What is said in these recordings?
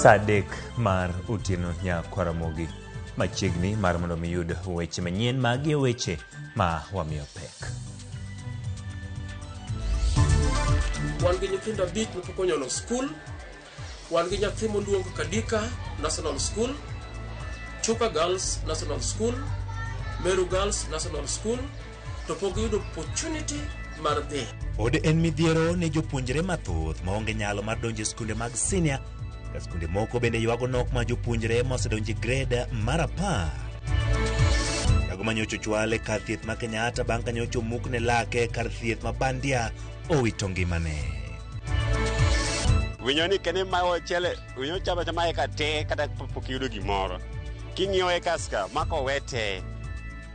Saa 3 mar otieno nyakwaramogi machiegni mar mondo mi yud weche manyien magi e weche ma wamiyo pek. Wan gi nyithindo 5 mapok onyono skul. Wan gi nyathi moluong Kadika National School, Chuka Girls National School, Meru Girls National School, to pok giyudo opportunity mar dhi. Pod en midhiero ne jopuonjre mathoth maonge nyalo mar donjo e skunde mag senior ka skunde moko bende ywago nok mar jopuonjre mosedonjo e grade mar 10. Jago ma nyocha ochwal e kar thieth ma Kenyatta bang' ka nyocha omukne lake kar thieth ma Bandia owito ngimane. Winyo ni kene ma ochele, winyo chama chama eka te kata pok iyudo gimoro. King'iyo ekas ka, mako owe te.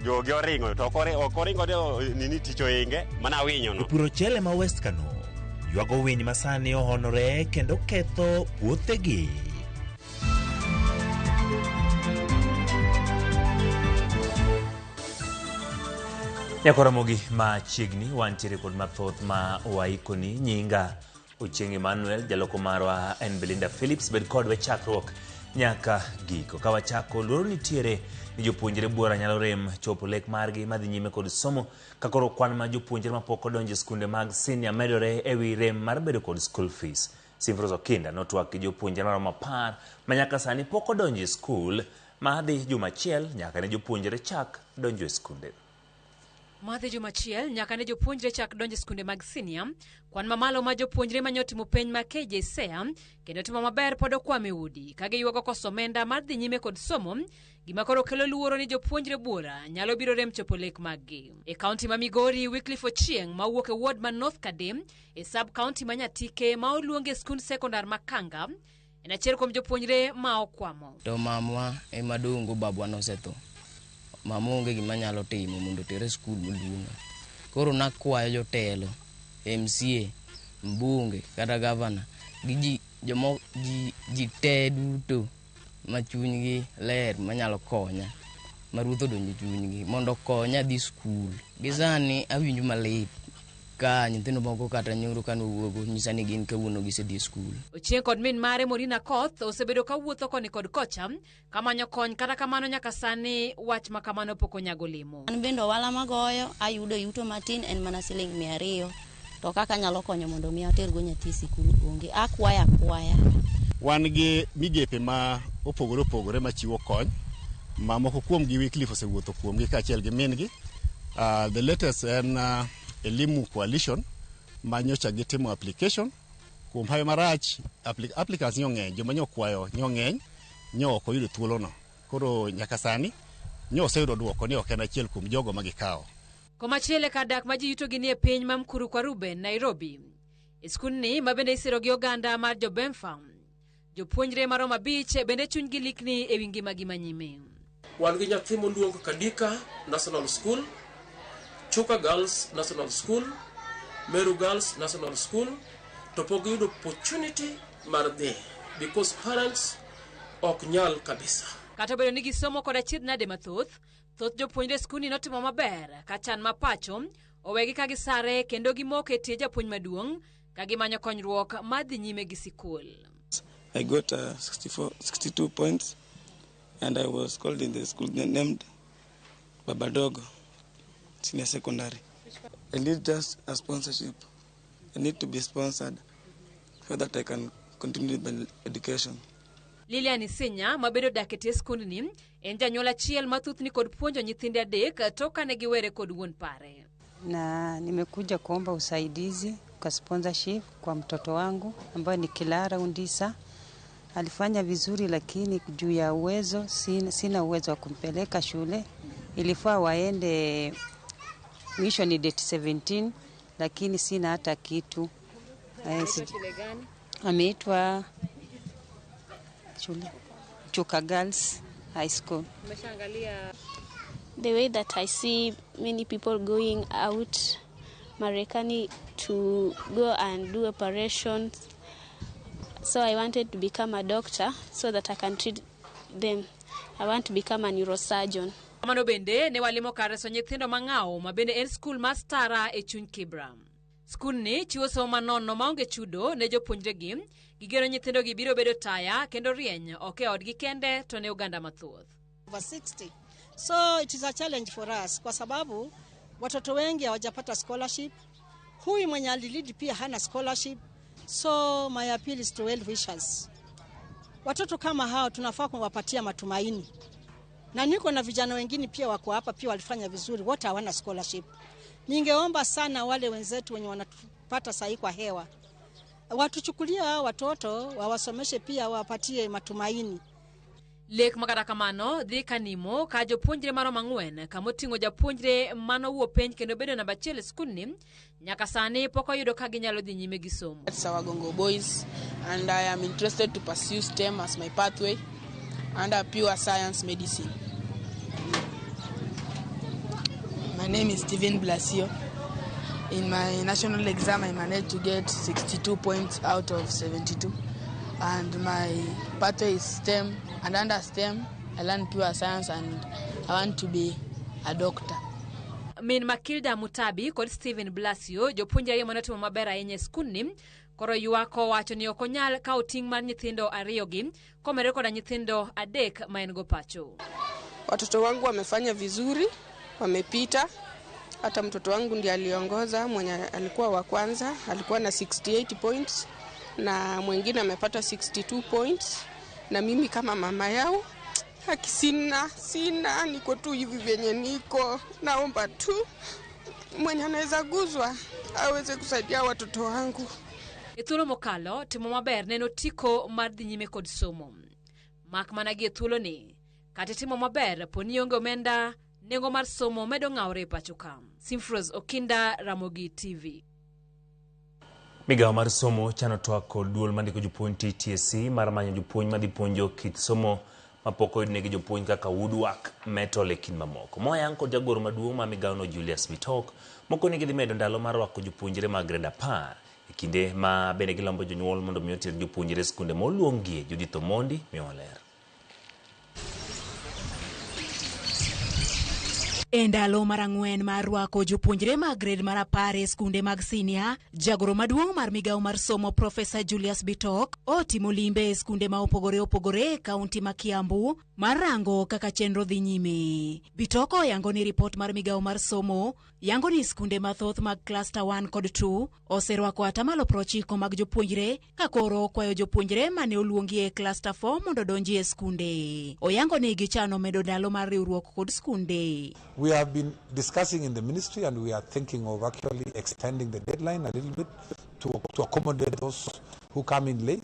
Jogi oringo, to ok oringo de nini tich oinge, mana winyo no. Jopur ochele ma West Kano ywago winy ma sani ohonore kendo ketho puothegi. Nyakoramogi machiegni wantiere kod mathoth ma waikoni nyinga Ochieng' Emmanuel, jaloko marwa en Belinda Phillips, bed kodwa e chakruok nyaka giko. Ka wachako, luoro nitiere ni jopuonjre buora nyalo rem chopo lek margi madhi nyime kod somo ka koro kwan mar jopuonjre mapok odonjo e skunde mag senior medore e wi rem mar bedo kod school fees. Simfros Okinda notwak gi jopuonjre maromo 10 ma nyaka sani pok odonjo e skul ma dhi juma achiel nyaka ne jopuonjre chak donjo e skunde. Madhi juma achiel nyaka ne jopuonjre chak donjo e skunde mag senior, kwan mamalo ma jopuonjre manyo timo penj ma KJSEA kendo timo maber pod okwamo e udi ka giywago koso omenda mar dhi nyime kod somo, gima koro kelo luoro ni jopuonjre buora nyalo biro rem chopo lek maggi. E kaunti ma Migori, Wycliffe Ochieng ma wuok e ward ma North Kadem e sub kaunti ma Nyatike ma oluongi e skund sekondar ma Kanga en achiel kuom jopuonjre ma okwamo. To mamwa ema dongo babwa nosetho. Mama onge gima nyalo timo mondo otere skul moluonga. Koro nakwayo jotelo, MCA, mbunge kata gavana gi ji jomo ji ji te duto ma chunygi ler manyalo konya ma ruoth odonjo e chunygi mondo okonya adhi skul. Gi sani awinjo malit ka nyithindo moko kata nyoro kane owuogo nyisa ni gin kawuono gisedhi e skul. Ochieng kod min mare Morina Koth osebedo ka wuotho koni kod kocha kamanyo kony, kata kamano nyaka sani wach ma kamano pok onyago olemo. An bende ohala magoyo ayudo yuto matin en mana siling 200 to kaka anyalo konyo mondo mi atergo nyathi e sikul onge, akwaya akwaya. Wan gi migepe ma opogore opogore machiwo kony, ma moko kuomgi Wycliffe osewuotho kuomgi kaachiel gi min-gi. The latest en Elimu Coalition ma nyocha gitimo application. Kuom hawi marach, applicants nyo ng'eny, joma nyo okwayo nyo ng'eny, nyo ok oyudo thuolono. Koro nyaka sani nyo oseyudo dwoko ni ok en achiel kuom jogo ma gikawo. Komachielo e kar dak ma ji yutogi nie piny ma Mkuru kwa Ruben, Nairobi. E skundni ma bende isiro gi oganda mar jo-Bemfa. Jopuonjre maromo 5 bende chunygi likni e wi ngimagi manyime. Wan gi nyathi moluong Kadika National School, Chuka Girls National School, Meru Girls National School, to pok giyudo opportunity mar dhi because parents ok nyal kabisa. Kata obedo ni gisomo kod achiedh nade mathoth, thoth jopuonjre skundni notimo maber ka chan ma pacho owegi ka gisare kendo gimoko e tie japuonj maduong' ka gimanyo konyruok mar dhi nyime gi sikul. I got 62 points and I was called in the school named Babadogo Senior Secondary. I need just a sponsorship. I need to be sponsored so that I can continue with my education. Lilian Isinya mabedo dak e tie skundni en janyuol achiel ma thothni kod puonjo nyithinde 3 tok kane giwere kod wuon pare. Na nimekuja kuomba usaidizi kwa sponsorship kwa mtoto wangu ambaye ni Kilara Undisa. Alifanya vizuri lakini juu ya uwezo sina uwezo wa kumpeleka shule. Ilifaa waende mwisho ni date 17 lakini sina hata kitu. Ameitwa shule Chuka Girls High School. The way that I see many people going out Marekani to go and do operations, so I wanted to become a doctor so that I can treat them. I want to become a neurosurgeon. Kamano bende ne walimo kar reso nyithindo mang'aw ma bende en skul mar Stara e chuny Kibra. Skundni chiwo somo manono maonge chudo ne jopuonjregi. Gigeno nyithindogi biro bedo taya kendo rieny ok e odgi kende to ne oganda mathoth. Over 60. So it is a challenge for us kwa sababu watoto wengi hawajapata scholarship. Huyu mwenye alilead pia hana scholarship. So my appeal is to well wishers. Watoto kama hao tunafaa kuwapatia matumaini. Na niko na vijana wengine pia wako hapa pia walifanya vizuri, wote hawana scholarship. Ningeomba sana wale wenzetu wenye wanatupata sahi kwa hewa watuchukulie hao watoto wawasomeshe pia wawapatie matumaini. Lek ma kata kamano dhi kanimo ka jopuonjre maromo ang'wen kamoting'o japuonjre manowuo penj kendo bedo namba achiel e skundni nyaka sani pok oyudo ka ginyalo dhi nyime gi somo. Sawagongo Boys, and I am interested to pursue STEM as my pathway under pure science medicine. My name is Steven Blasio. In my national exam, I managed to get 62 points out of 72. And my pathway is STEM, and under STEM, I learned pure science and I want to be a doctor. Min Makilda Mutabi kod Steven Blasio, jopuonj ariyo manotimo maber ahinya e skundni, koro ywak owacho ni ok onyal kawo ting' mar nyithindo ariyogi komedore koda nyithindo adek ma en go pacho. Watoto wangu wamefanya vizuri, wamepita. Hata mtoto wangu ndiye aliongoza, mwenye alikuwa wa kwanza, alikuwa na 68 points na mwingine amepata 62 points, na mimi kama mama yao haki sina, niko tu hivi vyenye niko. Naomba tu mwenye anaweza guzwa aweze kusaidia watoto wangu. E thuolo mokalo, timo maber ne en otiko mar dhi nyime kod somo. Mak mana gi e thuoloni, kata timo maber po ni onge omenda, nengo mar somo medo ng'awore e pacho ka. Simfros Okinda, Ramogi TV. Migawo mar somo chano twak kod duol mandiko jopuonj TSC mar manyo jopuonj madhi puonjo kit somo mapok oyudnegi jopuonj kaka woodwork, metal e kind mamoko. Moyang kod jagoro maduong' ma migawono Julius Bitok moko ni gidhi medo ndalo mar rwako jopuonjre mag grade 10 e kinde ma bende gilombo jonyuol mondo mi oter jopuonjre e skunde moluongie. Judith Omondi miyowa ler. E ndalo mar ang'wen mar rwako jopuonjre mag grade mar 10 e skunde mag sinia, jagoro maduong' mar migawo mar somo Profesa Julius Bitok otimo limbe e skunde ma opogore opogore e kaunti ma Kiambu mar rango kaka chenro dhi nyime. Bitok oyango ni ripot mar migawo mar somo yango ni skunde mathoth mag cluster 1 kod 2 oserwako atamalo 90 mag jopuonjre ka koro okwayo jopuonjre mane oluongi e cluster 4 mondo odonji e skunde. Oyango ni gichano medo ndalo mar riwruok kod skunde. We have been discussing in the ministry, and we are thinking of actually extending the deadline a little bit to accommodate those who come in late.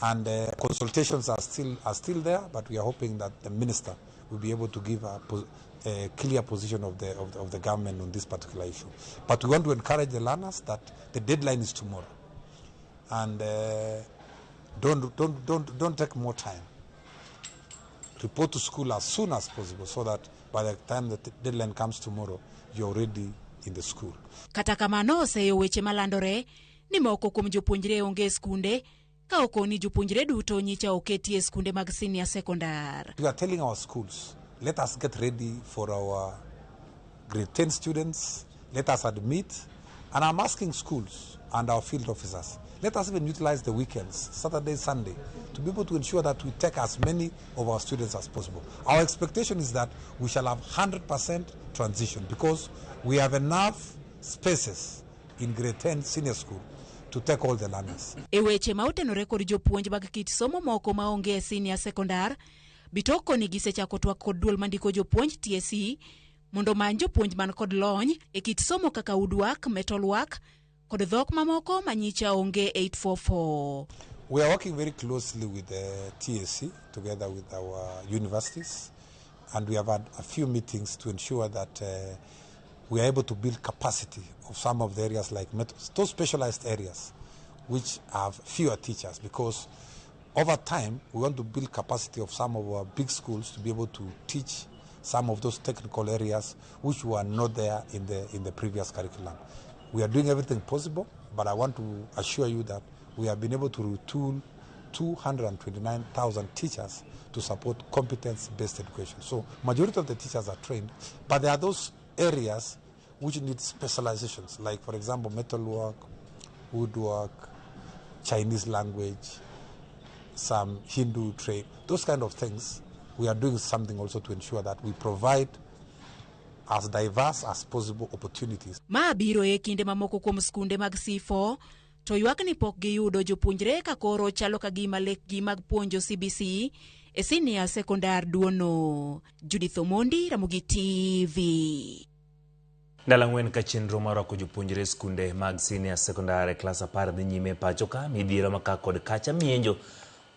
And consultations are still there, but we are hoping that the minister will be able to give a clear position of the government on this particular issue. But we want to encourage the learners that the deadline is tomorrow, and don't take more time. Report to school as soon as possible, so that by the time the deadline comes tomorrow, you're already in the school. Kata kamano oseyo weche malandore ni moko kuom jopuonjre onge skunde ka ok ni jopuonjre duto nyicha oketi e skunde mag senior secondary. We are telling our schools, let us get ready for our grade 10 students, let us admit, and I'm asking schools and our field officers, let us even utilize the weekends, Saturday, Sunday, to be able to ensure that we take as many of our students as possible. Our expectation is that we shall have 100% transition because we have enough spaces in grade 10 senior school to take all the learners. E weche ma otenore kod jopuonj mag kit somo moko maonge e senior secondary, Bitoko ni gisechako twak kod duol mandiko jopuonj TSC mondo omany jopuonj man kod lony e kit somo kaka woodwork, metalwork kod dhok mamoko manyicha onge 844. We are working very closely with the TSC together with our universities, and we have had a few meetings to ensure that we are able to build capacity of some of the areas like metals, those specialized areas which have fewer teachers, because over time we want to build capacity of some of our big schools to be able to teach some of those technical areas which were not there in the previous curriculum. We are doing everything possible, but I want to assure you that we have been able to retool 229,000 teachers to support competence-based education. So majority of the teachers are trained, but there are those areas which need specializations, like, for example, metalwork, woodwork, Chinese language, some Hindu trade, those kind of things. We are doing something also to ensure that we provide as diverse as possible opportunities. Ma biro e kinde mamoko kuom skunde mag C4 to ywak ni pok giyudo jopuonjre ka koro chalo ka gima lekgi mag puonjo CBC e sinia sekondar duono. Judith Omondi, Ramogi TV. Ndalo 4 ka chenro mar rwako jopuonjre e skunde mag senior secondary klas 10 dhi nyime e pacho ka, midhiero ma ka kod kacha mienjo.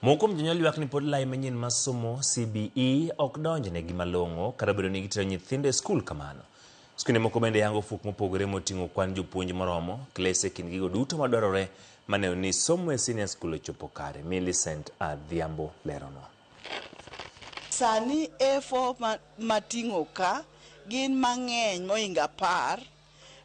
Moko kuom jonyuol ywak ni pod lai manyien mar somo CBE ok donjnegi malong'o kata obedo ni gitero nyithindo e skul kamano. Skunde moko bende yango fuok mopogore moting'o kwan jopuonj moromo, klese kind gigo duto madwarore maneno ni somo e senior school ochopo kare. Millicent Adhiambo leronwa. Sani A4 mating'o ka gin mang'eny mohingo 10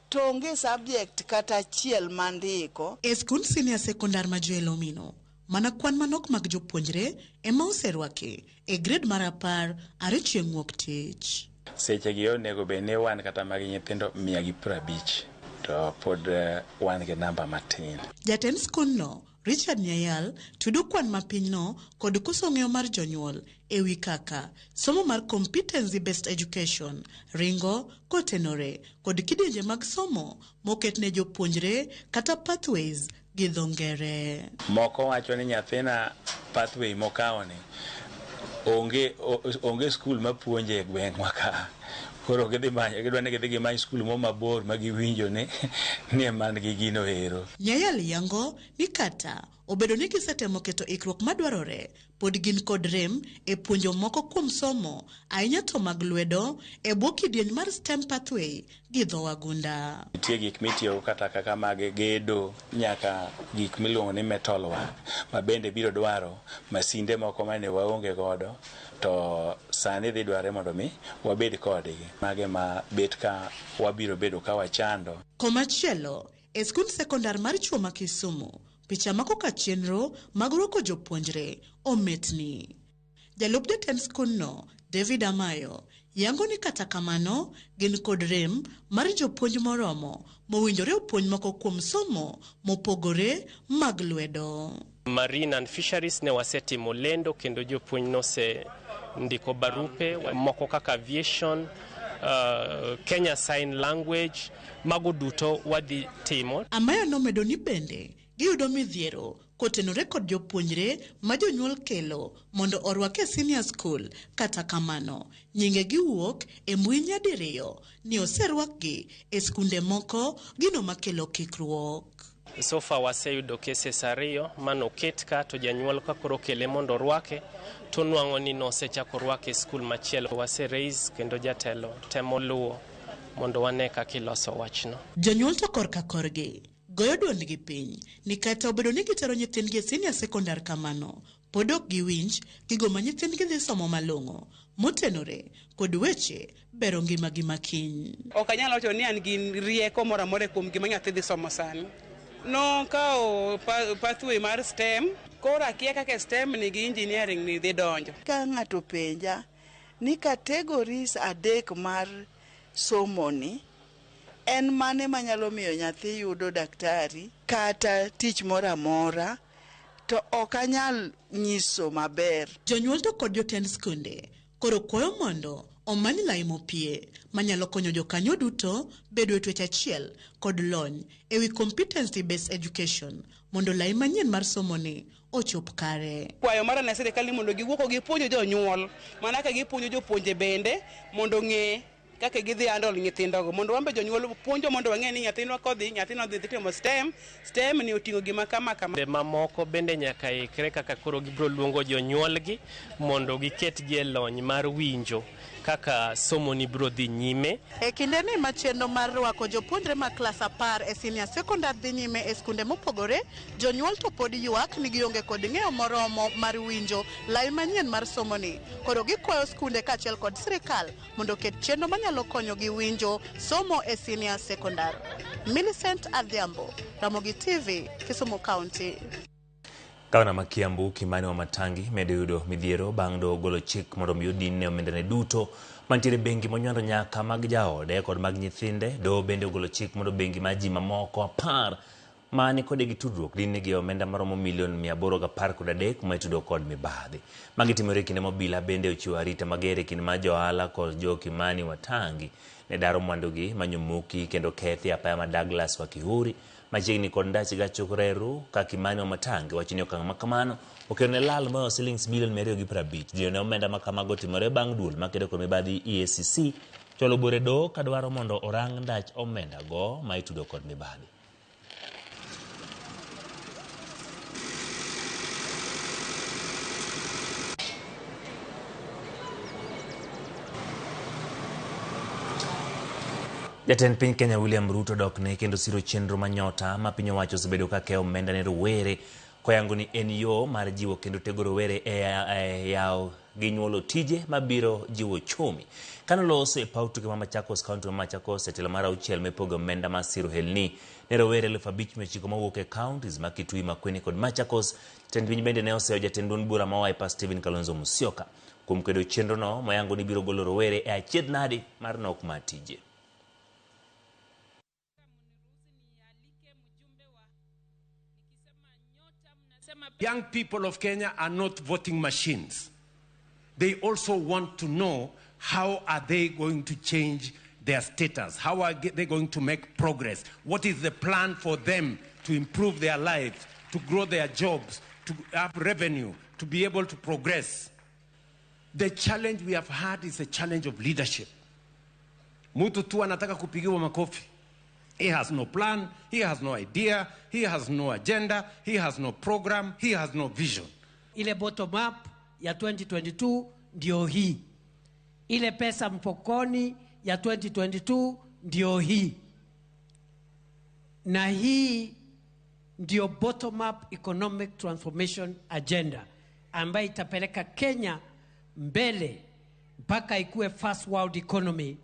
to onge subject kata achiel mandiko. E skund senior secondar ma Joel Omino, mana kwan manok mag jopuonjre ema oserwaki e grade mar 10 are chieng' wuok tich. Sechegi onego bed ni wan kata mag nyithindo 150 to pod wan gi namba matin. Jatend skundno Richard Nyayal tudo kwan mapinyno kod koso ng'eyo mar jonyuol e wi kaka somo mar competency based education ringo kotenore kod kidienje mag somo moket ne jopuonjre kata pathways gi dho ngere. Moko wacho ni nyathina pathway mokawoni onge skul mapuonje e gweng'wa ka. Koro gidhi manyo, gidwa ni gidhi gimany skul mo mabor ma giwinjo ni man gi gino ero. Nyayal yango ni kata obedo ni gisetemo keto ikruok madwarore, pod gin kod rem e puonjo moko kuom somo ahinya to mag lwedo e bwo kidieny mar STEM pathway gi dho wagunda. Nitie gik mitiyogo kata kaka mag gedo nyaka gik miluongo ni metal work ma bende biro dwaro masinde moko mane waonge godo to sani dhi dwarre mondo mi wabed kodgi. Mage ma bet ka wabiro bedo ka wachando. Komachielo, e skund sekondar mar chuo ma Kisumu, picha mako ka chenro mag rwako jopuonjre ometni. Jalup jatend skundno, David Amayo, yango ni kata kamano gin kod rem mar jopuonj moromo mowinjore opuonj moko kuom somo mopogore mag lwedo. Marine and Fisheries ne wasetimo lendo kendo jopuonj nose ndiko barupe moko kaka aviation, Kenya Sign Language, mago duto wadhi timo. Amayo nomedo ni bende giyudo midhiero kotenore kod jopuonjre ma jonyuol kelo mondo orwak e senior school. Kata kamano, nyinge giwuok e mbui nyadiriyo ni oserwakgi e skunde moko, gino makelo kikruok. So far waseyudo cases 2 manoket ka to janyuol ka koro kele mondo orwake to nwang'o ni nosechako rwake e skul machielo. Wase raise kendo jatelo temo luwo mondo wane kaka iloso wachno. Jonyuol to korka korgi goyo duondgi piny ni kata obedo ni gitero nyithindgi e senior secondar kamano, pod ok giwinj gigo ma nyithindgi dhi somo malong'o motenore kod weche bero ngimagi makiny. Ok anyal wacho ni an gi rieko moro amora kuom gima nyathi dhi somo sani. Nokawo pathway mar STEM, koro akia kaka STEM ni gi engineering ni dhi donjo. Ka ng'ato penja ni categories 3 mar somo ni en mane manyalo miyo nyathi yudo daktari kata tich moro amora, to ok anyal nyiso maber. Jonyuol to kod jotend skunde koro kwayo mondo omany lai mopie manyalo konyo jokanyo duto bedo e twech achiel kod lony e wi competency based education mondo lai manyien mar somo ni ochop kare. Kwayo mara ne sirikal ni mondo giwuok gipuonj jonyuol mana ka gipuonjo jopuonje bende mondo ng'e kaka gidhi handle nyithindogo, mondo wambe jonyuol puonjo mondo wang'e ni nyathino kodhi, nyathino dhi timo STEM, STEM ni oting'o gima kama kama. Mamoko bende nyaka ikre kaka koro gibiro luongo jonyuolgi mondo giketgi e lony mar winjo kaka somo ni biro dhi nyime. E kinde ni ma chenro mar rwako jopuonjre ma klas 10 e senior secondary dhi nyime e skunde mopogore, jonyuol to pod ywak ni gionge kod ng'eyo moromo mar winjo lai manyien mar somo ni. Koro gikwayo skunde kaachiel kod sirikal mondo oket chenro manyalo konyogi winjo somo e senior secondary. Millicent Adhiambo, Ramogi TV, Kisumu County. Gavana ma Kiambu Kimani Wamatangi medo yudo midhiero bang' doho golo chik mondo mi odinne omendane duto Mantiere bengi monywando nyaka mag jaode kod mag nyithinde. Doho bende ogolo chik mondo bengi mar ji mamoko 10 mane kode gi tudruok dinegi omenda maromo milion 813 ma itudo kod mibadhi. Magi timore e kinde ma obila bende ochiwo arita mager e kind mar johala kod jo Kimani Watangi ne daro mwandugi manyomuki kendo kethi apaya ma Douglas Wakihuri machiegni kod ndach gach reru ka Kimani Wamatangi wacho ni okang' ma kamano okelo ne lal moyo silings milion 250. Dino ne omenda ma kamago timore bang' duol makedo kod mibadhi EACC chwalo bura e doho kadwaro mondo orang ndach omenda go ma itudo kod mibadhi. Jatend piny Kenya William Ruto dokne kendo siro chenro ma Nyota ma piny owacho osebedo ka keyo omenda ne rowere koyango ni en yo mar jiwo kendo tego rowere e yawo gi nyuolo tije mabiro jiwo uchumi. Kane oloso e paw tuke ma Machakos, kaunti ma Machakos, e tielo mar 6 mipogo omenda mar siro helni ne rowere 5,900 mawuok e counties ma Kitui, Makueni kod Machakos. Jatend piny bende ne oseyo jatend duond bura ma Wiper Stephen Kalonzo Musyoka kuom kwedo chenrono moyango ni biro golo rowere e achiedh nadi mar nok mar tije. Young people of Kenya are not voting machines. They also want to know how are they going to change their status? How are they going to make progress? What is the plan for them to improve their lives, to grow their jobs, to have revenue, to be able to progress? The challenge we have had is a challenge of leadership. Mtu tu anataka kupigiwa makofi. He has no plan, he has no idea, he has no agenda, he has no program, he has no vision. Ile bottom up ya 2022 ndio hii, ile pesa mfukoni ya 2022 ndio hii, na hii ndio bottom up economic transformation agenda ambayo itapeleka Kenya mbele mpaka ikuwe first world economy.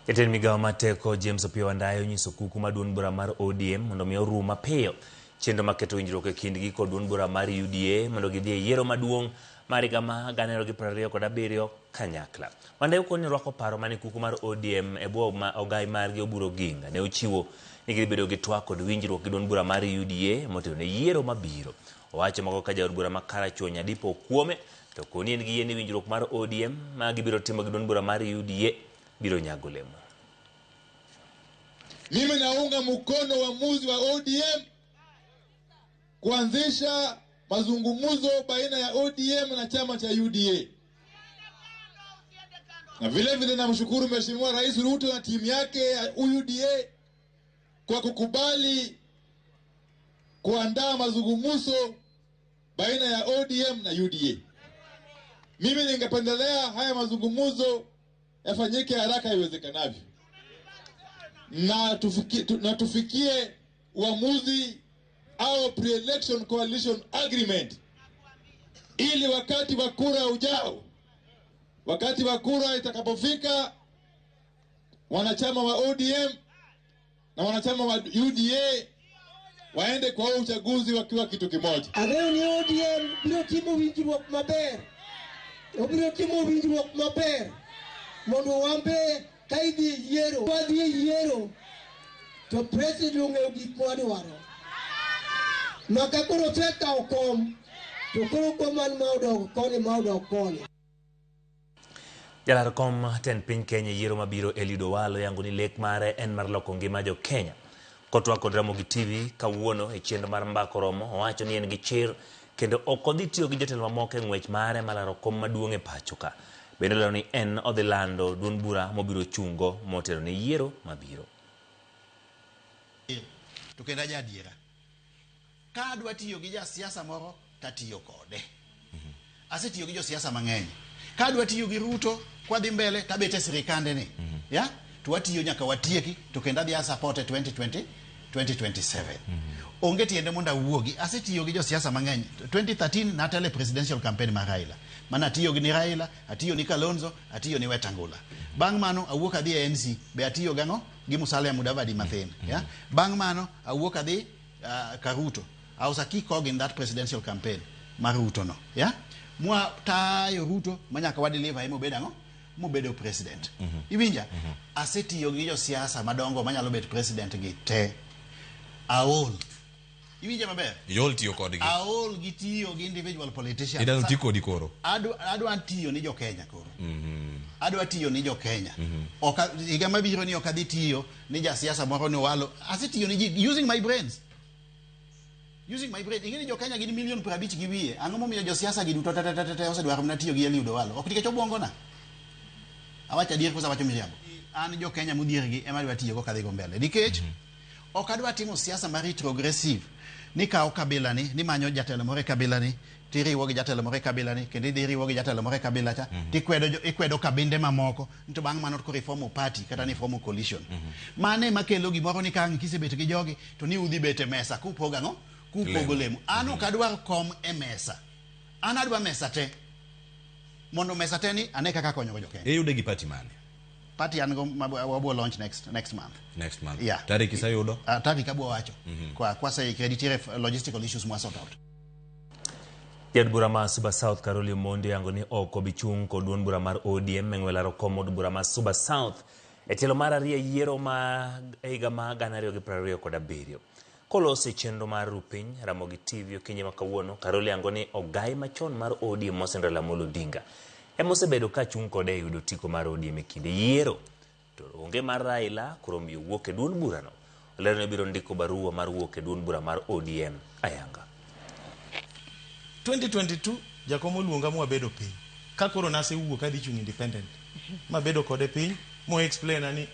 Jatend migawo mar teko James Opiyo Wandayi onyiso kuku mar duond bura mar ODM mondo mi orum mapiyo chenro mar keto winjruok e kindgi kod duond bura mar UDA mondo gidhi e yiero maduong' mar higa ma 2027 kanyakla. Wandayi okoni rwako paro mane kuku mar ODM e bwo ogai margi Oburu Oginga ne ochiwo ni gidhi bedo gi twak kod winjruok gi duond bura mar UDA motelo ne yiero mabiro. Owacho mago ka jaod bura ma Karachuonyo Adipo Okuome to koni en gi yie ni winjruok mar ODM ma gibiro timo gi duond bura mar UDA biro nyago olemo. Mimi naunga mkono uamuzi wa ODM kuanzisha mazungumzo baina ya ODM na chama cha UDA. Na vile vile namshukuru Mheshimiwa Rais Ruto na timu yake ya UDA kwa kukubali kuandaa mazungumzo baina ya ODM na UDA. Mimi ningependelea haya mazungumzo yafanyike haraka iwezekanavyo na tufikie uamuzi au pre-election coalition agreement, ili wakati wa kura ujao, wakati wa kura itakapofika, wanachama wa ODM na wanachama wa UDA waende kwa uchaguzi wakiwa kitu kimoja. Ang'eyo ni ODM biro timo winjruok maber, obiro timo winjruok maber mondo wambe ka idhi e yiero, wadhi e yiero to president ong'eyo gik mwadwaro. Ma ka koro osekawo kom to koro kom an ma odok koni ma odok koni. Jalar kom tend piny Kenya e yiero mabiro Eliud Owalo yango ni lek mare en mar loko ngima jo Kenya. Kotwak kod Ramogi TV kawuono e chenro mar Mbaka Oromo, owacho ni en gi chir kendo ok odhi tiyo gi jotelo mamoko e ng'wech mare mar laro kom maduong' e pacho ka. Bende olero ni en odhi lando duond bura mobiro chungo motelo ne yiero mabiro. To kendo aja adiera. Ka adwa tiyo gi jasiasa moro tatiyo kode. Asetiyo gi josiasa mang'eny. Ka adwa tiyo gi Ruto kwadhi mbele tabet e sirikande ni. Ya? To watiyo nyaka watieki to kendo adhi a support e 2020 2027. Onge tiende mondo awuogi. Asetiyo gi josiasa mang'eny. 2013 natelo e presidential campaign mar Raila. Mana atiyo gi ni Raila, atiyo ni Kalonzo, atiyo ni Wetangula. Bang' mano awuok adhi e ANC, be atiyo gang'o? Gi Musalia Mudavadi mathin. Ya? Bang' mano awuok adhi ka Ruto. I was a key cog in that presidential campaign mar Ruto no. Yeah? Mwa tayo Ruto manyaka wa deliver mobedo ang'o? Mobedo president. Iwinja? Asetiyo gi josiasa madongo manyalo bet president gi te. Aol. Iwinja maber? Iol tiyo kodgi. Aol gi tiyo gi individual politicians. Idwaro ti kodi koro. Adwa tiyo ni jo Kenya koro. Adwa tiyo ni jo Kenya. Ok higa mabiro ni ok adhi tiyo ni jasiasa moro ni walo. Asetiyo ni ji using my brains. Using my brain. Ing'e ni jo Kenya gin milion 50 gi wiye. Ang'o momiyo josiasa gi duto te te te te osedwaro mana tiyo gi Eliud Owalo? Ok nikech obuongo na. Awacho adier koso awacho miriambo? An jo Kenya modhier gi ema adwa tiyogo kadhigo mbele. Nikech ok adwa timo siasa mar retrogressive. Ni kawo kabila ni, ni manyo jatelo moro e kabila ni, tiriwo gi jatelo moro e kabila ni, kendo idhi riwo gi jatelo moro e kabila cha, tikwedo ikwedo kabinde mamoko, to bang' mano koro ifomo party kata ni ifomo coalition. Mano ema kelo gimoro ni ka ang' kisebet gi jogi, to ni udhi bet e mesa kupogo ang'o? Kupogo lemo. An ok adwar kom e mesa. An adwa mesa te. Mondo mesa te ni ane kaka akonyogo jo Kenya. Iyude gi party mane? Party an go wabro launch next month. Next month. Yeah. Tarik iseyudo? Tarik abro wacho. Kwa kwaseikre nitiere logistical issues mwa sort out. Jaod bura ma Suba South Caroli Omondi oyango ni ok obi chung' kod duond bura mar ODM e ng'we laro kom od bura ma Suba South e tielo mar ariyo e yiero ma higa ma 2027. Koloso e chenro mar Rupiny, Ramogi TV okinyi ma kawuono, Caroli yango ni ogai machon mar ODM Moses Raila Amolo Odinga ema osebedo ka chung' kode e yudo otiko mar ODM e kinde yiero. To onge mar Raila koro miyo wuok e duond burano. Olero ni obiro ndiko barua mar wuok e duond bura mar ODM ayanga. 2022 jakom oluonga mwabedo piny. Ka koro nasewuok adhi chung' independent. Mabedo kode piny, mo explain ni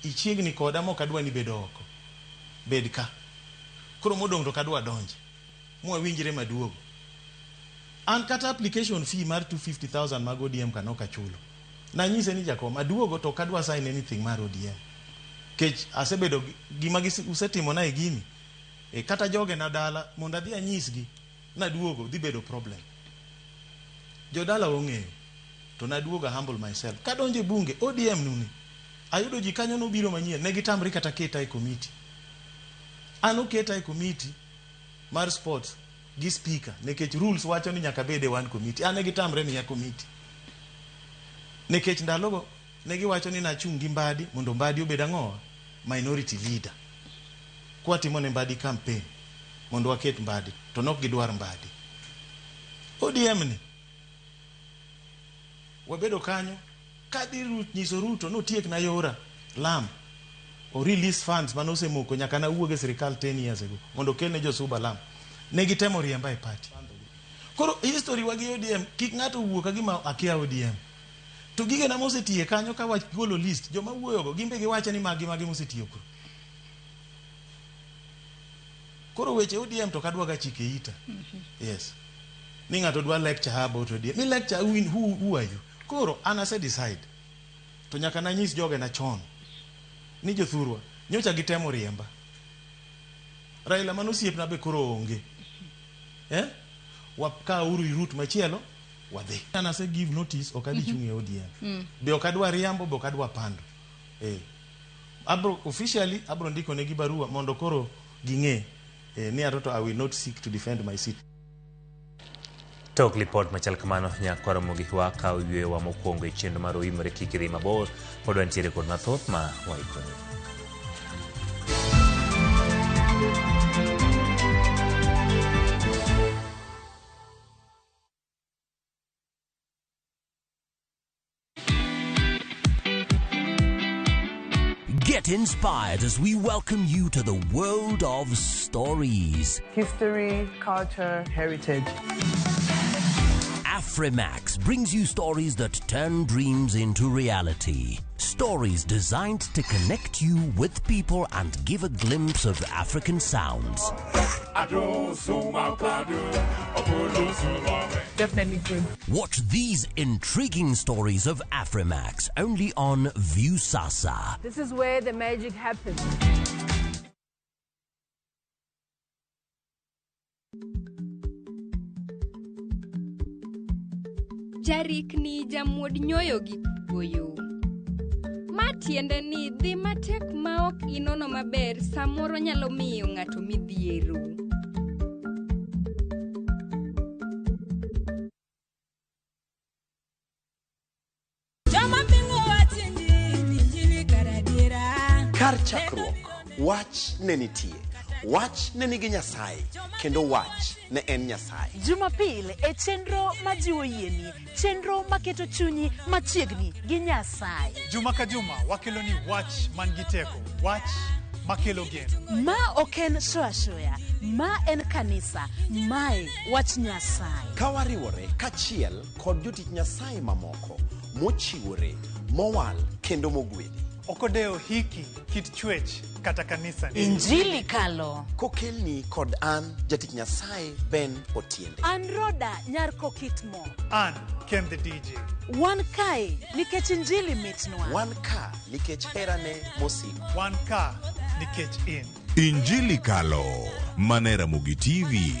ichiegni koda mok adwa ni bedo oko. Bed ka. Koro modong' to kadwa donje. Mwawinjre maduogo. An kata application fee mar 250,000 mag ODM ka nok achulo. Nanyise ni jakom aduogo to ok adwa sign anything mar ODM. Kech asebedo gima usetimona e gini. Kata joge na dala mondo adhi anyisgi naduogo dhi bedo problem. Jodala ong'eyo. To naduogo a humble myself. Kadonjo e bunge ODM nuni. Ayudo ji kanyo nobiro manyien ne gitamre kata keta e committee. An oketa e committee mar sports gi speaker nikech rules wacho ni nyaka bed e one committee. An ne gitamre miya committee. Nikech ndalogo ne giwacho ni nachung' gi Mbadi mondo Mbadi obed ang'owa? Minority leader. Kwatimo ne Mbadi campaign mondo waket Mbadi to nok gidwar Mbadi. ODM ni wabedo kanyo kadhi nyiso Ruto notiek na yora lam o release funds mane osemoko nyaka nawuog e sirikal 10 years ago mondo okel ne josuba lam. Ne gitemo riemba e party. Koro history wa gi ODM kik ng'ato wuo ka gima akia ODM. To gigena mosetiye kanyo ka wagolo list joma wuoyogo gin be giwacho ni magi magi mosetiyo koro. Koro weche ODM to kadwa ga chike ita. Yes. Ni ng'ato dwa lecture about ODM. Ni lecture who are you? Koro an ase decide. To nyaka nanyis jogena chon. Ni jothurwa nyocha gitemo riemba. Raila mano osiepna be koro onge. Wakauru route machielo wadhi. An ase give notice ok adhi chung' e ODM. Be ok adwa riambo be ok adwa pando. Abro officially abro ndiko negi barua mondo koro ging'e ni atoto I will not seek to defend my seat. Tok lipot machal kamano nyaka Ramogi wakaw yweyowa mokwongo e chenro mar Oimore Kik Idhi Mabor. Pod wantiere kod mathoth ma waikoni. Get inspired as we welcome you to the world of stories. History, culture, heritage. Afrimax brings you stories that turn dreams into reality. Stories designed to connect you with people and give a glimpse of African sounds. Definitely good. Watch these intriguing stories of Afrimax only on Viusasa. This is where the magic happens. Jarikni jamuod nyoyo gi goyo. Ma tiende ni dhi matek ma ok inono maber samoro nyalo miyo ng'ato midhiero. Kar chakruok, wach ne nitie. Wach ne nigi Nyasaye, kendo wach ne en Nyasaye. Jumapil e chenro majiwo yieni, chenro maketo chunyi machiegni gi Nyasaye. Juma ka juma wakeloni wach man gi teko, wach makelo geno. Ma ok en shoashoya, ma en kanisa, mae wach Nyasaye. Ka wariwore kachiel kod jotich Nyasaye mamoko mochiwore, mowal kendo mogwedhi. Ok odewo hiki, kit chwech kata kanisa. Injili kalo. Kokelni kod an jatich Nyasaye Ben Otiende. An Roda nyar Kokitmo. An Ken the DJ. Wan kae nikech injili mitnwa. Wan ka nikech herane mosiko. Wan ka nikech in. Injili Kalo, mane Ramogi TV.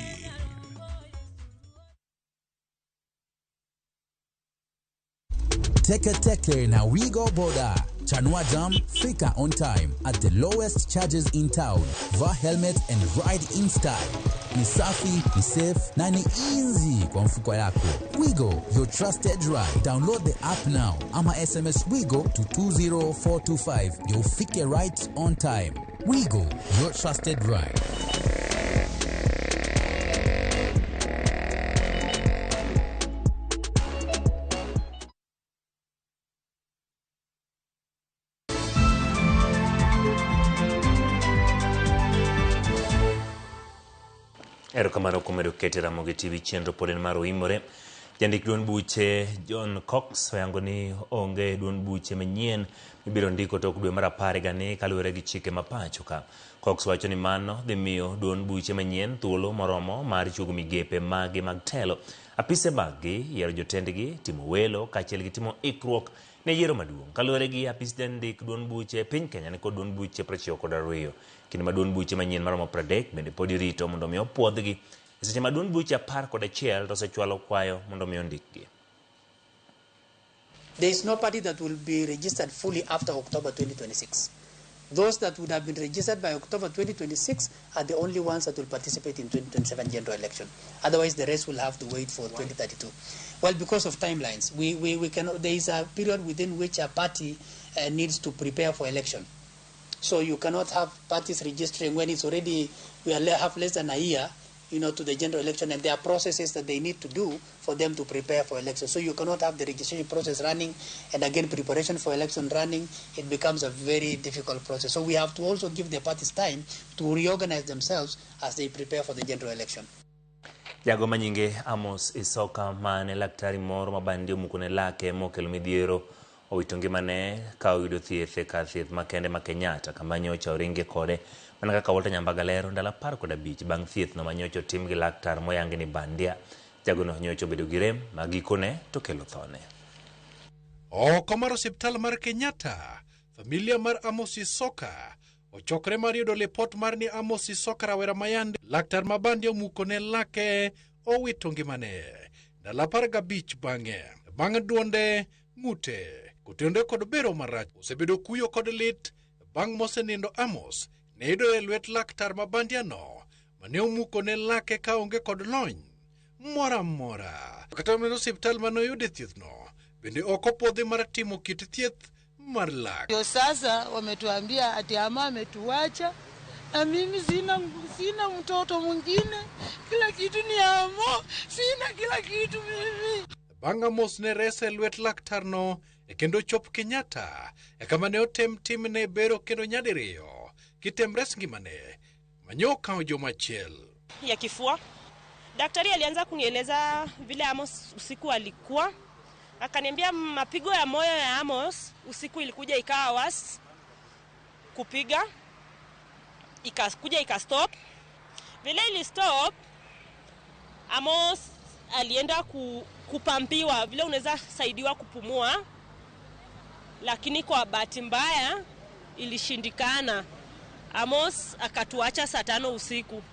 Teke Teke na Wigo Boda. Chanua Jam, fika on time at the lowest charges in town. Vaa helmet and ride in style. Ni safi, ni safe na ni easy kwa mfuko yako. Wigo, your trusted ride. Download the app now ama SMS Wigo to 20425 ndio ufike right on time. Wigo, your trusted ride. Erokamano kuom medo kete Ramogi TV chenro pod en mar oimore. Jandik duond buche John Cox oyango ni onge duond buche manyien mibiro ndiko tok dwe mar 10 higani kaluwore gi chike ma pacho ka. Cox wacho ni mano dhi miyo duond buche manyien thuolo moromo mar chuogo migepe mage mag telo, apise mag-gi, yiero jotendgi, timo welo kaachiel gi timo ikruok ne yiero maduong'. Kaluwore gi apis jandik duond buche piny Kenya nikod duond buche 92. Kinde ma duond buche manyien maromo 30 bende pod irito mondo mi opuodhgi. E seche ma duond buche 11 to osechwalo kwayo mondo mi ondikgi. There is no party that will be registered fully after October 2026. Those that would have been registered by October 2026 are the only ones that will participate in 2027 general election. Otherwise, the rest will have to wait for 2032. Well, because of timelines, we cannot. There is a period within which a party needs to prepare for election. So you cannot have parties registering when it's already, we are have less than a year, you know, to the general election, and there are processes that they need to do for them to prepare for election. So you cannot have the registration process running and again preparation for election running. It becomes a very difficult process. So we have to also give the parties time to reorganize themselves as they prepare for the general election. Jago manyinge Amos Isoka mane laktari moro ma bandi omukone lake mokelo midhiero owito ngimane ka oyudo thieth e kar thieth makende ma Kenyatta kama nyocha oringe kode mana kaka Walter Nyambaga lero ndalo 15 bang' thieth no manyocha otim gi laktar moyangi ni bandia. Jagono nyocha obedo gi rem ma gikone to kelo thone. Oko mar osiptal mar Kenyatta, familia mar Amos Isoka ochokre mar yudo lipot mar ni Amos Isoka rawera mayande laktar ma bandia omukone lake owito ngimane ndalo 15 bang'e. Bang' duonde ng'ute kotenore kod bero marach osebedo kuyo kod lit bang' mosenindo Amos ne yudore e lwet laktar ma bandiano mane omukone lake kaonge kod lony moro amora. Kata kamano osiptal mane oyude thiethno bende ok opuodhi mar timo kit thieth mar lak. Ndio sasa wametuambia ati ama ametuacha na mimi sina mtoto mwingine, kila kitu ni Amo, sina kila kitu mimi. Bang' Amos ne rese e lwet laktarno e kendo chop Kenyatta e kama ne otem timne bero kendo nyadiriyo kitem res ngimane manyo okawo juma achiel. Ya kifua. Daktari alianza kunieleza vile Amos usiku alikuwa. Akaniambia mapigo ya moyo ya Amos usiku ilikuja ikawa was kupiga, ikakuja ikastop. Vile ili stop, Amos alienda kupampiwa vile unaweza saidiwa kupumua, lakini kwa bahati mbaya ilishindikana. Amos akatuacha saa 5 usiku.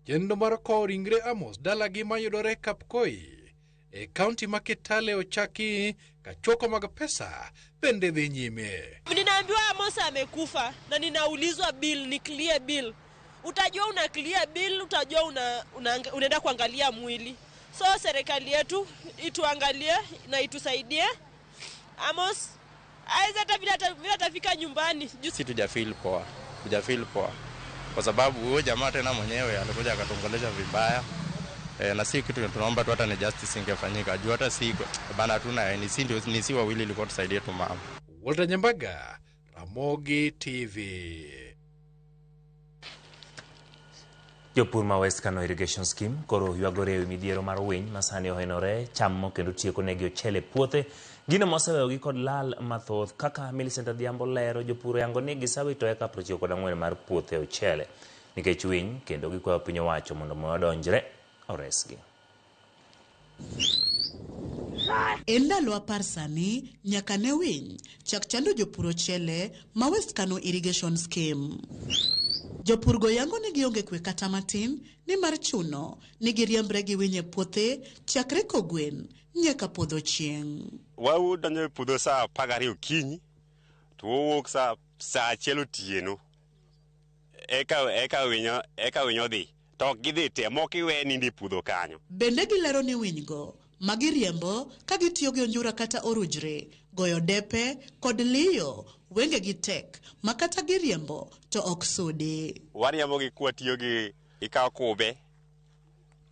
Chenro mar kowo ringre Amos dalagi mayudore Kapkoi e kaunti ma Kitale ochaki ka choko mag pesa bende dhi nyime. Ninaambiwa Amos amekufa na ninaulizwa bill, ni clear bill. Utajua una clear bill, utajua unaenda kuangalia mwili. So serikali yetu ituangalie na itusaidie. Amos Awezi hata vile vile atafika nyumbani. Si tujafeel poa, tujafeel poa kwa sababu huyo jamaa tena mwenyewe alikuja akatuongelesha vibaya e, na si kitu tunaomba tu, hata ni justice ingefanyika juu hata si bana, hatuna ni si ndio ni si wawili ilikuwa tusaidie tu mama. Walter Nyambaga, Ramogi TV. Jopur ma West Kano Irrigation Scheme koro ywagore ewi midhiero mar winy ma sani ohenore cham kendo tieko negi ochele puothe. Gino moseweyogi kod lal mathoth kaka Millicent Adhiambo lero, jopur oyango ni gisewito eka 94 mar puothe ochele nikech winy kendo gikwayo piny owacho mondo mi odonjre oresgi. En ndalo 10 sani nyaka ne winy chak chando jopur ochele ma West Kano Irrigation Scheme. Jopurgo yango ni gionge kwe kata matin nimar chuno ni giriembre gi winy e puothe chakre kogwen nyaka podho chieng'. Wadonjo e puodho saa 12 okinyi to wawuok saa 1 otieno. Eka winyo dhi to ok gidhi te, moko iwe nindo e puodho kanyo. Bende gilero ni winygo ma giriembo ka gitiyo gi onjura kata orujre, goyo depe kod liyo wengegi tek ma kata giriembo to ok sudi. Wariembo gi kwatiyo gi ikawo kube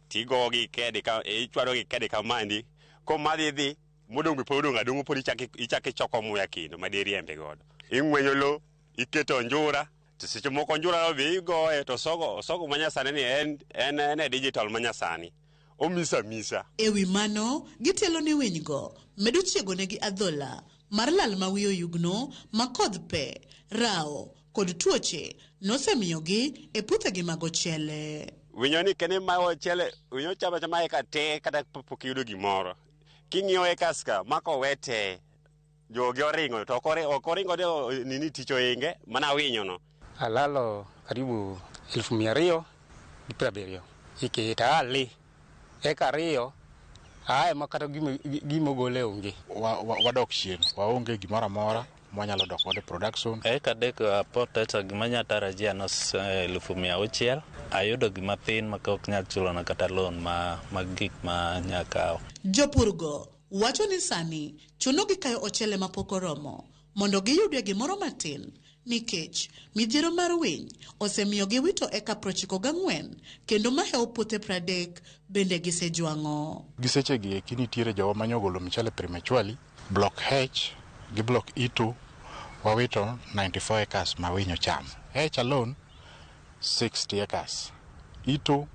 tigogi kede ka ichwado gi kede kamandi komadhi dhi modong' pod odong' adong'o pod ichako ichoko muya kendo ma diriembe godo. Ing'wenyo lo iketo onjura to seche moko onjura no be igoye to osogo manyasani ni en e digital manyasani. Omisa misa. Ewi mano, gitelo ni winygo medo chiegonegi adhola mar lal ma wiye oyugno ma kodh pe, rao kod tuoche nosemiyogi e puothegi mag ochele. Winyo ni kene ma ochele, winyo chamo achama eka te kata pok iyudo gimoro. King'iyo ekas ka mako wete jogi oringo to ok oringo de nini tich oinge mana winyo no. Alalo karibu 270 iketa ali eka 2 ae makata gimogole onge. Wadok chien, waonge gimoro amora mwanyalo dok godo production. Eka 3 apoteta gima nyatarajia no 600,000 ayudo gima thin ma ok nyal chulo na kata loan ma gik ma nyakawo. Jopurgo wacho ni sani chuno gi kayo ochele mapok oromo mondo giyudie gimoro matin nikech midhiero mar winy osemiyo giwito eka 94 kendo mahewo puothe 30 bende gisejwang'o. Gi sechegi eki nitiere jowa manyogolo mchele prematurely, block H gi block E2 wawito 94 acres ma winy ochamo. H alone 60 acres, E2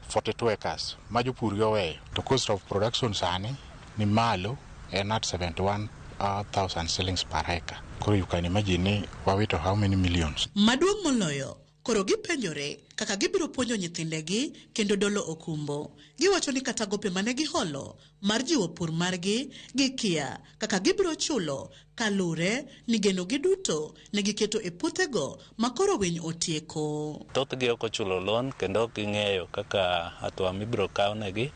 42 acres ma jopur gi oweyo. To cost of production sani ni malo en at 71,000 shillings per acre. Koro you can imagine ni wawito how many millions. Maduong' moloyo, koro gipenjore kaka gibiro puonjo nyithindegi kendo dolo okumbo. Giwacho ni kata gope mane giholo mar jiwo pur margi gikia kaka gibiro chulo kalure ni genogi duto ne giketo e puothego ma koro winy otieko. Thothgi ok ochulo loan kendo ok ging'eyo kaka hatua mibiro kawnegi.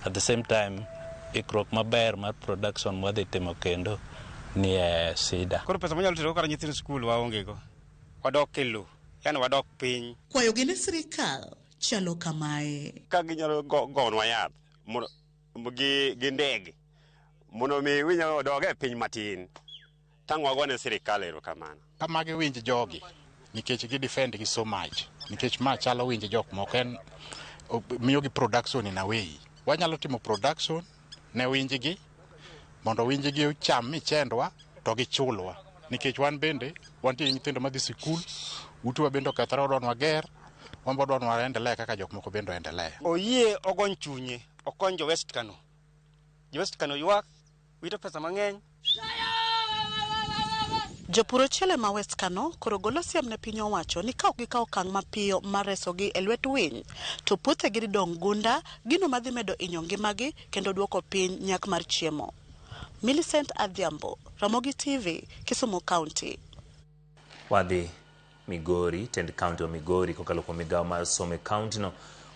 At the same time, ikruok maber mar production mwadhi timo kendo ni e sida. Koro pesa manyalo tero kata nyithind skul waonge go. Wadok e lowo, yani wadok piny. Kwayogi ne sirikal chalo kamae. Ka ginyalo gonwa yath gi ndege mondo mi winyo odog e piny matin. Tang' wagone sirikal erokamano. Ka magi winj jogi nikech gi defend gi so much nikech ma chalo winj jok moko en miyo gi production in a way. Wanyalo timo production ne winjgi mondo winjgi ocham michendwa to gichulwa nikech wan bende wantie gi nyithindo madhi sikul, utewa bende okethore wadwa ni wager, wan be wadwa ni waendelea kaka jok moko bende oendelea. Oyie ogony chunye, okony jo West Kano. Jo West Kano ywak, wito pesa mang'eny. Jopur ochele ma West Kano koro golo siem ne piny owacho ni ka ok gikawo okang' mapiyo mar resogi e lwet winy to puothegi dhi dong' gunda, gino madhi medo hinyo ngimagi kendo duoko piny nyak mar chiemo. Millicent Adhiambo, Ramogi TV, Kisumu County. Wadhi Migori, tend county wa Migori kokalo kuom migawo mar somo e county no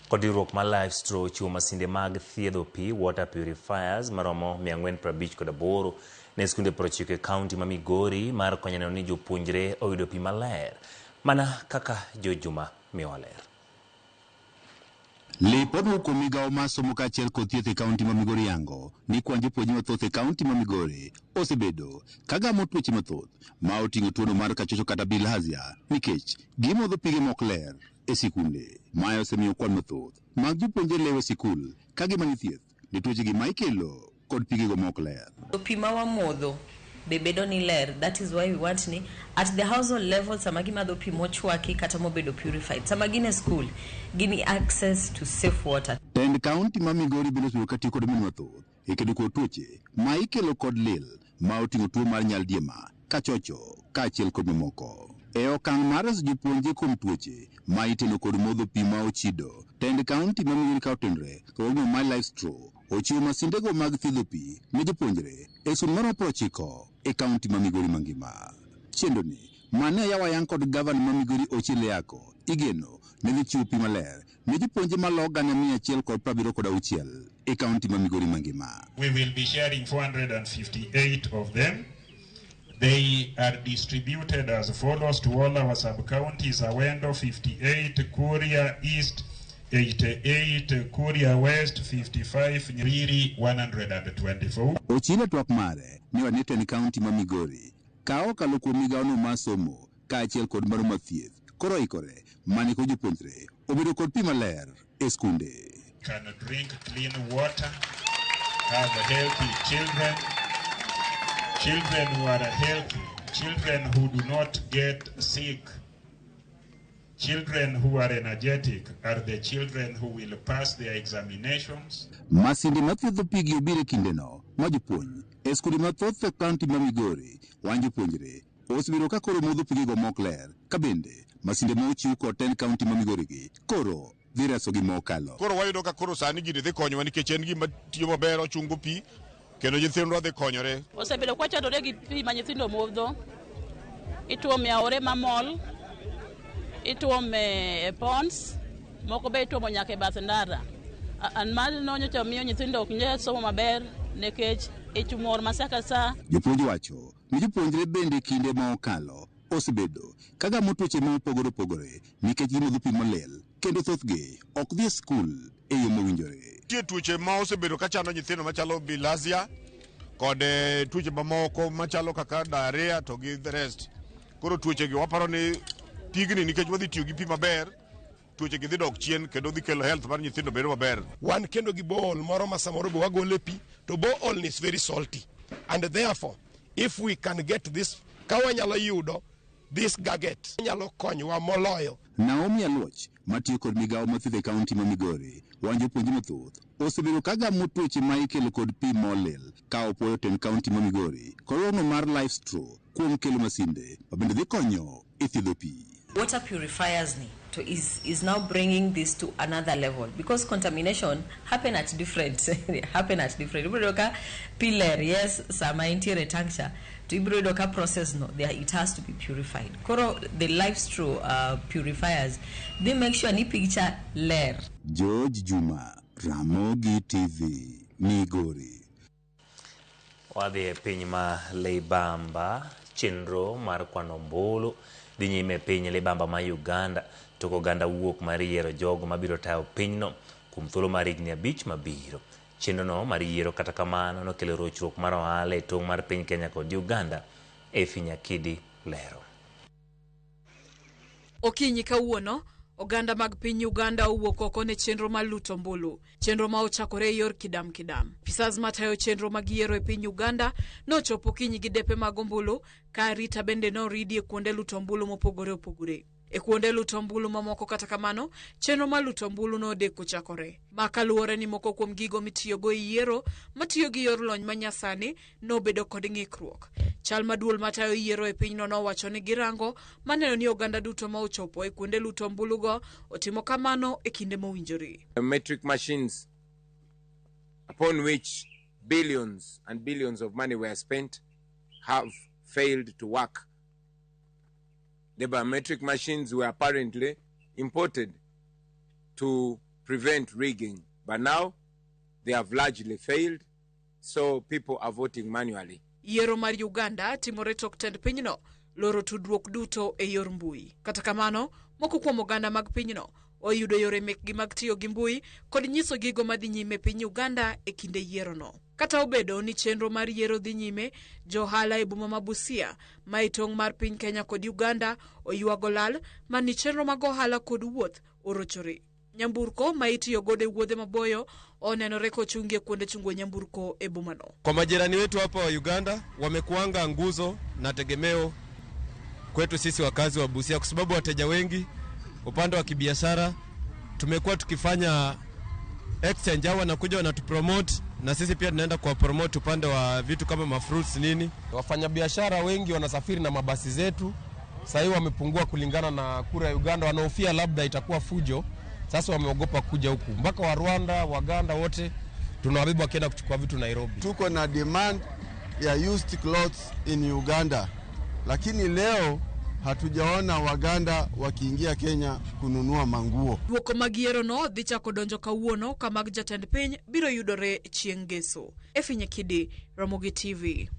kod riwruok mar Life Straw chiwo masinde mag thiedho pi water purifiers maromo 458 ne skunde 90 e county ma Migori mar konyo neno ni jopuonjre oyudo pi maler mana kaka Jojuma miwa ler. Lipod mowuok kuom migawo mar somo kaachiel kod thieth e kaunti ma Migori yango ni kwan jopuonjre mathoth e kaunti ma Migori osebedo ka gamo tuoche mathoth ma oting'o tuono mar kachocho kata bilharzia nikech gimodho pige mok ler e sikunde. Mae osemiyo kwan mathoth mag jopuonjre lewo e sikul ka gimanyo thieth ne tuochegi ma ikelo kod pigego mok ler. Pi ma wamodho be bedo ni ler. That is why we want ni at the household level sama gimadho pi mochwaki kata mobedo purified, sama gin e school gin access to safe water. Tend kaunti ma Migori bende osebedo katiyo kod omenda mathoth e kedo kod tuoche ma ikelo kod lil ma oting'o tuo mar nyaldiema, kachocho kaachiel kod mamoko. E okang' mar reso jopuonje kuom tuoche ma iteno kod modho pi ma ochido, tend kaunti ma Migori ka otenore kod My Life Straw ochiwo masindego mag thiedho pi ne jopuonjre e sul mar 90 e kaunti ma Migori mangima. Chenroni mane oyaw ayang kod gavana ma Migori Ochilo Ayacko igeno ne dhi chiwo pi maler ne jopuonje malo 176 e kaunti ma Migori mangima. We will be sharing 458 of them. They are distributed as follows to all our sub-counties: Awendo 58, Kuria East 88, Kuria West 55, Nyeriri 124. Ochilo twak mare ne wane tend kaunti ma Migori ka okalo kuom migawono mar somo kaachiel kod mano mar thieth koro oikore mane kod jopuonjre obedo kod pi maler e skunde. Can drink clean water, have healthy children, children who are healthy, children who do not get sick, children who are energetic are the children who will pass their examinations. Masinde mathiedho pigi obiro e kindeno ma jopuonj e skunde mathoth e kaunti ma Migori wan jopuonjre osebedo ka koro modho pigego mok ler ka bende masinde ma ochiw kod tend kaunti ma Migori gi koro dhi resogi mokalo. Koro wayudo ka koro sani gini dhi konyowa nikech en gima tiyo maber, ochungo pi kendo nyithindwa dhi konyore. Osebedo kwachandore gi pi ma nyithindo modho, ituomo e aore mamol, ituome e ponds, moko be ituomo nyaka e bath ndara. An mano nyocha miyo nyithindo ok nyal somo maber nikech ich mor ma sa ka sa. Jopuonj wacho ni jopuonjre bende kinde ma okalo osebedo ka gamo tuoche ma opogore opogore nikech gimodho pi molil kendo thothgi ok dhi e skul e yo mowinjore. Nitie tuoche ma osebedo ka chando nyithindo machalo bilharzia kod tuoche mamoko machalo kaka diarrhea to gi the rest. Koro tuoche gi waparo ni pigni nikech wadhi tiyo gi pi maber, tuoche gi dhi dok chien kendo dhi kelo health mar nyithindo bedo maber. Wan kendo gi borehole moro ma samoro be wagole pi to borehole ni is very salty and therefore if we can get this ka wanyalo yudo this gadget nyalo konyowa moloyo. Naomi Aluoch matiyo kod migawo mar thieth e kaunti ma Migori wan jopuonje mathoth osebedo ka gamo tuoche ma ikelo kod pi molil ka opuoyo tend kaunti ma Migori kod romo mar Life Straw kuom kelo masinde ma bende dhi konyo e thiedho pi. Water purifiers ni to is now bringing this to another level because contamination happen at different happen at different. Ibiro yudo ka pi ler, yes, sama entiere tank cha to ibiro yudo ka process no there it has to be purified. Koro the Life Straw purifiers, they make sure ni pi cha ler. George Juma, Ramogi TV, Migori. Wadhi e piny ma Libamba, chenro mar kwano ombulu dhi nyime e piny Libamba ma Uganda tok oganda wuok mar yiero jogo mabiro tayo pinyno kuom thuolo mar higni 5 mabiro. Chenrono mar yiero kata kamano nokelo rochruok mar ohala e tong' mar piny Kenya kod Uganda. Efi Nyakidi lero. Okinyi kawuono, oganda mag piny Uganda owuok oko ne chenro mar luto ombulu. Chenro ma ochakore e yor kidam kidam. Apisas matayo chenro mag yiero e piny Uganda nochopo okinyi gi depe mag ombulu ka arita bende noridi e kuonde luto ombulu mopogore opogore. E kuonde luto ombulu mamoko kata kamano, chenro mar luto ombulu nodeko chakore. Ma kaluwore ni moko kuom gigo mitiyogo e yiero matiyo gi yor lony manyasani nobedo kod ng'ikruok. Chal ma duol matayo yiero e pinyno nowacho ni girango maneno ni oganda duto ma ochopo e kuonde luto ombulugo otimo kamano e kinde mowinjore. Metric machines upon which billions and billions of money were spent have failed to work. The biometric machines were apparently imported to prevent rigging, but now they have largely failed, so people are voting manually. Yiero mar Uganda timore tok tend pinyno loro tudruok duto e yor mbui. Kata kamano, moko kuom oganda mag pinyno oyudo yore mekgi mag tiyo gi mbui kod nyiso gigo madhi nyime piny Uganda e kinde yierono. Kata obedo ni chenro mar yiero dhi nyime, johala e boma ma Busia, ma e tong' mar piny Kenya kod Uganda, oywago lal mani chenro mag ohala kod wuoth orochore. Nyamburko ma itiyo godo e wuodhe maboyo onenore kochungi e kuonde chungo nyamburko e bomano. Kwa majirani wetu hapa wa Uganda wamekuanga nguzo na tegemeo kwetu sisi wakazi wa Busia, kwa sababu wateja wengi upande wa kibiashara tumekuwa tukifanya exchange, hao wanakuja wanatupromote na sisi pia tunaenda kuwa promote upande wa vitu kama mafruits nini. Wafanyabiashara wengi wanasafiri na mabasi zetu, sasa hivi wamepungua kulingana na kura ya Uganda, wanahofia labda itakuwa fujo. Sasa wameogopa kuja huku, mpaka wa Rwanda, Waganda wote tunawabeba wakienda kuchukua vitu Nairobi. Tuko na demand ya used clothes in Uganda, lakini leo hatujaona Waganda wakiingia Kenya kununua manguo. Duoko mag yierono dhi chako donjo kawuono ka mag jatend piny biro yudore chieng' Ngeso. Effie Nyakidi, Ramogi TV.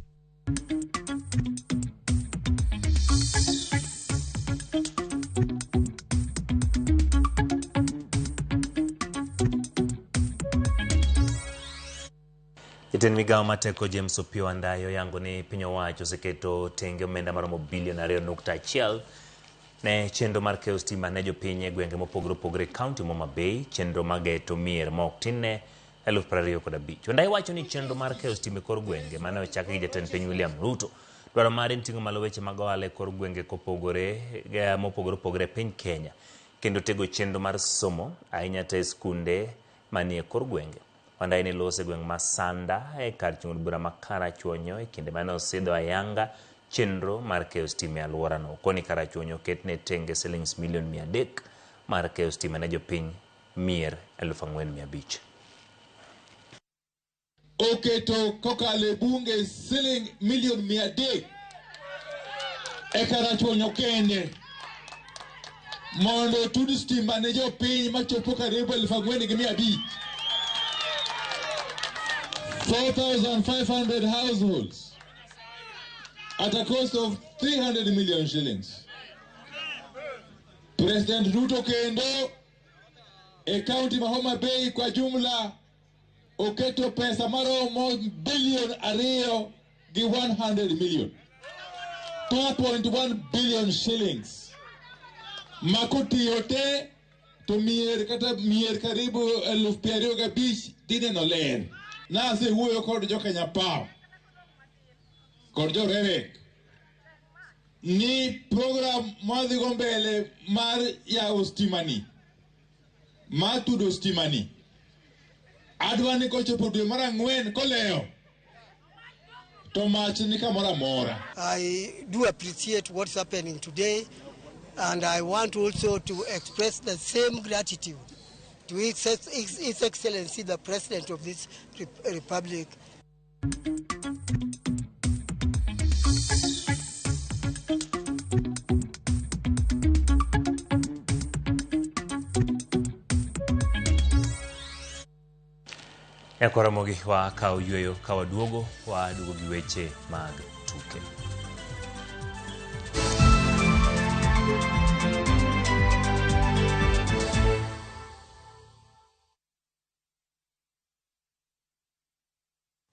Jatend migawo mateko James Opiyo Wandayi oyango ni piny owacho oseketo tenge omenda maromo bilion 2.1 ne chenro mar keyo stima ne jopiny e gwenge mopogore opogore e kaunti ma Homa Bay, chenro mar geto mier ma ok tin ne 25,000. Wandayi wacho ni chenro mar keyo stima e kor gwenge mane ochaki gi jatend piny William Ruto dwaro mare en ting'o malo weche mag ohala e kor gwenge kopogore mopogore opogore e piny Kenya kendo tego chenro mar somo ahinya to e skunde manie kor gwenge. Wandayi ne loso e gweng' ma Sanda e kar chung' od bura ma Karachuonyo e kinde mane osidho ayanga chenro mar keyo stima e alworano. Koni Karachuonyo oketne tenge silings milion 300 mar keyo stima ne jopiny mier 4,500. Oketo kokalo e bunge siling milion 300 e Karachuonyo kende mondo otud stima ne jopiny machopo karibu 4,500. 4,500 households at a cost of 300 million shillings. President Ruto kendo e county ma Homa Bay kwa jumla oketo pesa maromo bilion 2 gi 100 million. 2.1 billion shillings. Makotiyo te to mier kata mier karibu 25,000 dhi neno ler. Nasewuoyo kod jo Kenya Power kod jo REREC ni program madhigo mbele mar yawo stimani, mar tudo stimani, adwa ni kochopo dwe mar 4 kolewo to mach ni kamoro amora. I do appreciate what's happening today, and I want also to express the same gratitude to His Excellency the President of this Republic. Ramogi wa kawo yweyo ka waduogo gi weche mag tuke.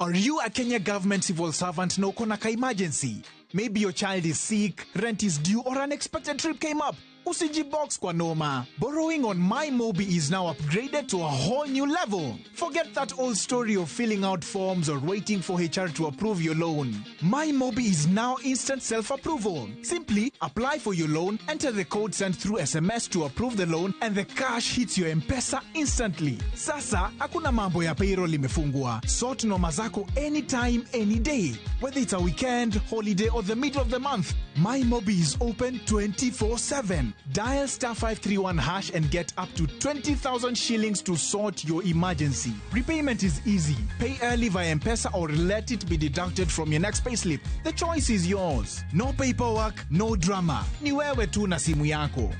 Are you a Kenya government civil servant na uko na ka emergency? Maybe your child is sick, rent is due, or unexpected trip came up. Usijibox kwa noma. Borrowing on MyMobi is now upgraded to a whole new level. Forget that old story of filling out forms or waiting for HR to approve your loan. MyMobi is now instant self-approval. Simply apply for your loan, enter the code sent through SMS to approve the loan, and the cash hits your M-Pesa instantly. Sasa, hakuna mambo ya payroll imefungwa. Sort noma zako anytime, any day. Whether it's a weekend, holiday, or the middle of the month, MyMobi is open 24/7. Dial *531# and get up to 20,000 shillings to sort your emergency. Repayment is easy. Pay early via M-Pesa or let it be deducted from your next payslip. The choice is yours. No paperwork, no drama. Ni wewe tu na simu yako.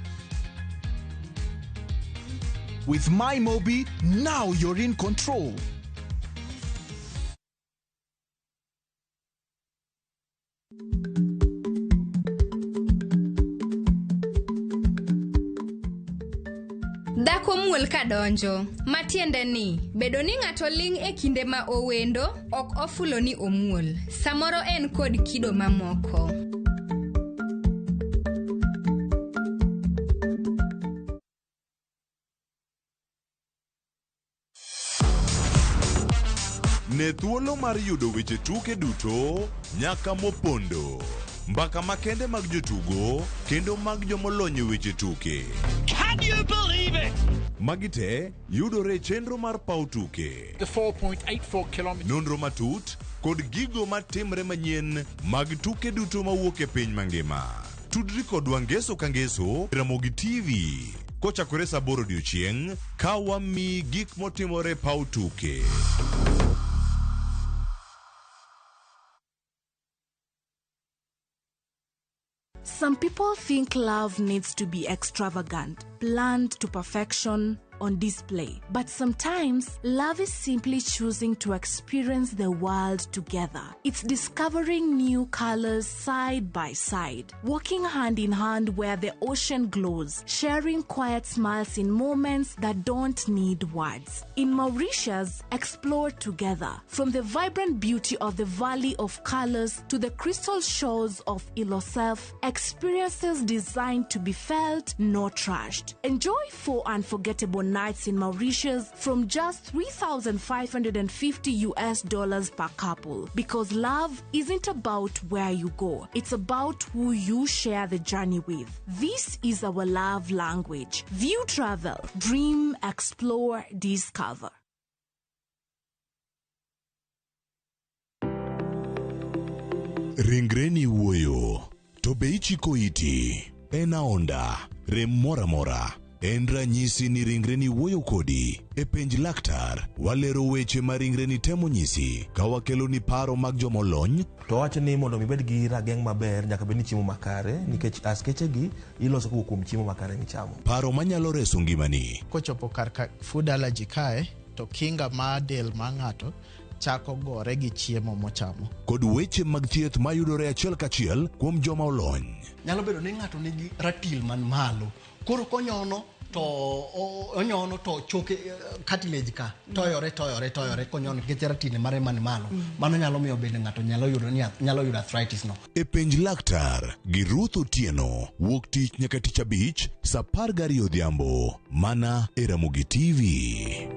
With MyMobi, now you're in control. Dhako muol ka donjo, matiende ni bedo ni ng'ato ling' e kinde ma owendo ok ofulo ni omuol. Samoro en kod kido mamoko. Ne thuolo mar yudo weche tuke duto nyaka mopondo. Mbaka makende mag jotugo kendo mag jomolony e weche tuke. Can you believe it? Magi te yudore e chenro mar paw tuke. The 4.84 kilometers. Nonro matut kod gigo matimre manyien mag tuke duto mawuok e piny mangima. Tudri kodwa ngeso ka ngeso e Ramogi TV kochakore saa aboro odiochieng' ka wamiyi gik motimore e paw tuke. Some people think love needs to be extravagant, planned to perfection, on display. But sometimes, love is simply choosing to experience the world together. It's discovering new colors side by side, walking hand in hand where the ocean glows, sharing quiet smiles in moments that don't need words. In Mauritius, explore together. From the vibrant beauty of the Valley of Colors to the crystal shores of Ilosef, experiences designed to be felt, not rushed. Enjoy four unforgettable nights in Mauritius from just 3,550 US dollars per couple. Because love isn't about where you go, it's about who you share the journey with. This is our love language. View travel, dream, explore, discover. Ringreni wuoyo, to be ichiko iti? En aonda, rem moro amora. En ranyisi ni ringreni wuoyo kodi. E penj laktar, walero weche ma ringreni temo nyisi ka wakeloni paro mag jomolony. To wacho ni mondo mi ibed gi rageng' maber nyaka bed ni chiemo makare nikech askeche gi iloso kowuok kuom chiemo makare michamo. Paro manyalo reso ngimani. Kochopo kar ka food allergy kae to kinga mar del mar ng'ato chako gore gi chiemo mochamo. Kod weche mag thieth mayudore achiel kachiel kuom joma olony. Nyalo bedo ni ng'ato nigi ratil man malo. Koro konyono to onyono to choke cartilage ka toyore toyore toyore konyono nikech ratil mare man malo. Mano nyalo miyo bende ng'ato nyalo yudo ni nyalo yudo arthritis no. E penj laktar gi Ruth Otieno wuok tich nyaka tich abich saa 12 odhiambo mana e Ramogi TV.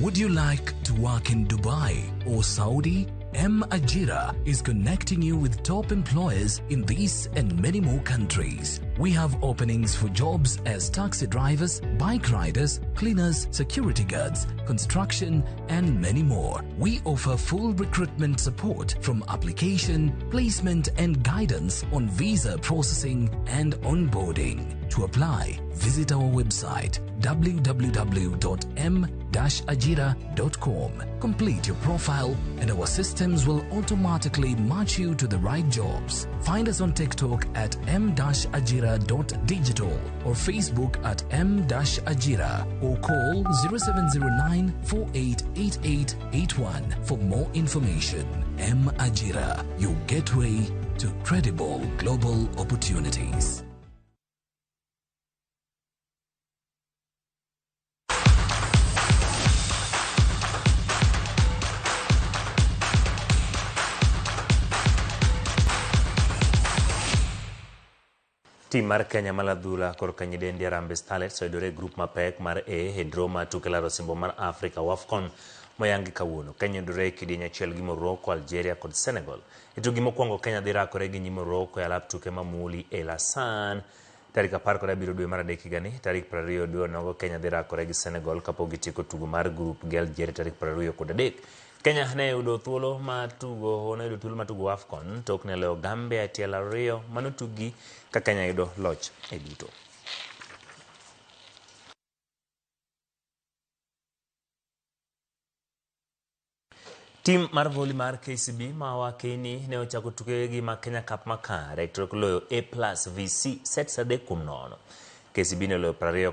Would you like to work in Dubai or Saudi? M Ajira is connecting you with top employers in these and many more countries. We have openings for jobs as taxi drivers, bike riders, cleaners, security guards, construction, and many more. We offer full recruitment support from application, placement, and guidance on visa processing and onboarding. To apply, visit our website www.m-ajira.com. Complete your profile and our systems will automatically match you to the right jobs. Find us on TikTok at m-ajira.digital or Facebook at m-ajira or call 0709 488881 for more information. M Ajira, your gateway to credible global opportunities. Tim mar Kenya maladhula korka nyidendi Harambee Starlets oyudore e grup mapek mar A e draw mar tuke laro osimbo mar Afrika WAFCON moyangi kawuono. Kenya yudore e kidieny achiel gi Morocco, Algeria kod Senegal. E tukgi mokwongo Kenya dhi rakore gi nyi Morocco e alap tuke ma Muli El Hassan tarik 17 dwe mar adek higani. Tarik 20 dwe onogo Kenya dhi rakore gi Senegal kapok gitieko tugo mar grup gi Algeria tarik 23. Kenya ne yudo thuolo mar tugo ne yudo thuolo mar tugo AFCON tok ne loyo Gambia e tielo ariyo manotugi ka Kenya yudo loch e duto. Tim mar voli mar KCB ma wakeni ne ochako tukegi mag Kenya Cup makare tok loyo A+ VC sets 3-0. KCB ne oloyo 25-9,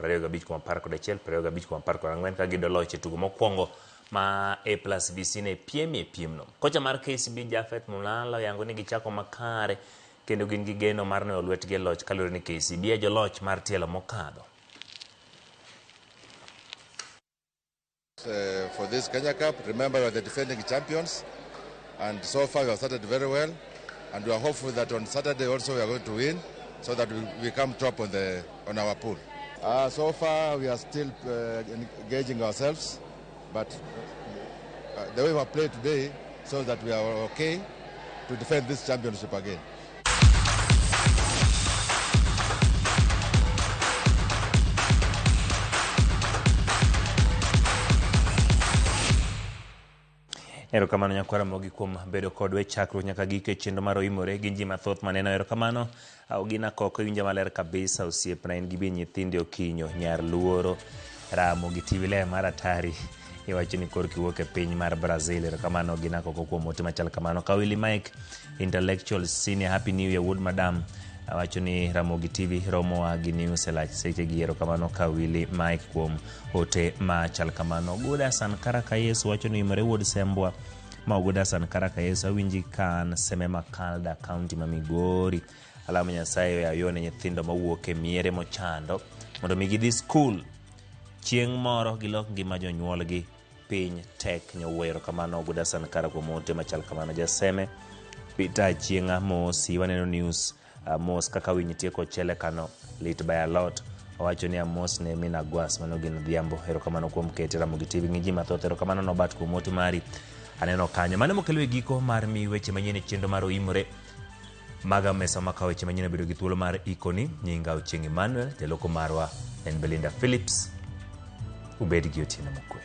25-11, 25-14 ka giyudo loch e tugo mokwongo ma A plus BC ne piemie piemno. Kocha mar KCB Japhet Mulala oyango ni gichako makare kendo gin gi geno mar noyo lwetgi e loch kaluwore ni KCB e joloch mar tielo mokadho. For this Kenya Cup. Remember, we are the defending champions, and so far we have started very well, and we are hopeful that on Saturday also we are going to win, so that we come top on our pool. So far we are still engaging ourselves, but the way we have played today, so that we are okay to defend this championship again. Erokamano nyakwara Ramogi kuom bedo kodwa e chakruok nyaka giko e chenro mar Oimore gin ji mathoth maneno. Erokamano Ogina Koko iwinja maler kabisa osiepna in gi bi nyithindi Okinyo nyar luoro Ramogi TV ler mar atari iwacho ni koro kiwuok e piny mar Brazil. Erokamano Ogina Koko kuom ote machal kamano. Kawili Mike Intellectual Senior Happy New Year wuod madam awacho ni Ramogi TV romowa gi news e lach sechegi. Erokamano Kawili Mike kuom ote machal kamano. Oguda Sankara ka Yesu wacho ni Imore wuod Sembwa ma Oguda Sankara ka Yesu awinji ka an Semema Kalda County ma Migori. Alamo Nyasaye oyaw yo ne nyithindo mawuok e miere mochando mondo mi gidhi skul chieng' moro gilok ngima jonyuolgi piny tek nyowuoyo. Erokamano Oguda Sankara kuom ote machal kamano. Jaseme Peter Achieng'a mosi waneno news mos kaka winy tieko ochele kano lit by a lot. Owacho ni amos ne min Agwas mano gin Odhiambo. Erokamano kuom kete Ramogi TV gi ji mathoth. Erokamano Nobat kuom ote mari aneno kanyo. Mano mokelo e giko mar mi weche manyien e chenro mar Oimore. Maga mesa makawo weche manyien obedo gi thuolo mar ikoni. Nyinga Ochieng' Emmanuel, jaloko marwa en Belinda Phillips. Ubed gi otieno mokwe.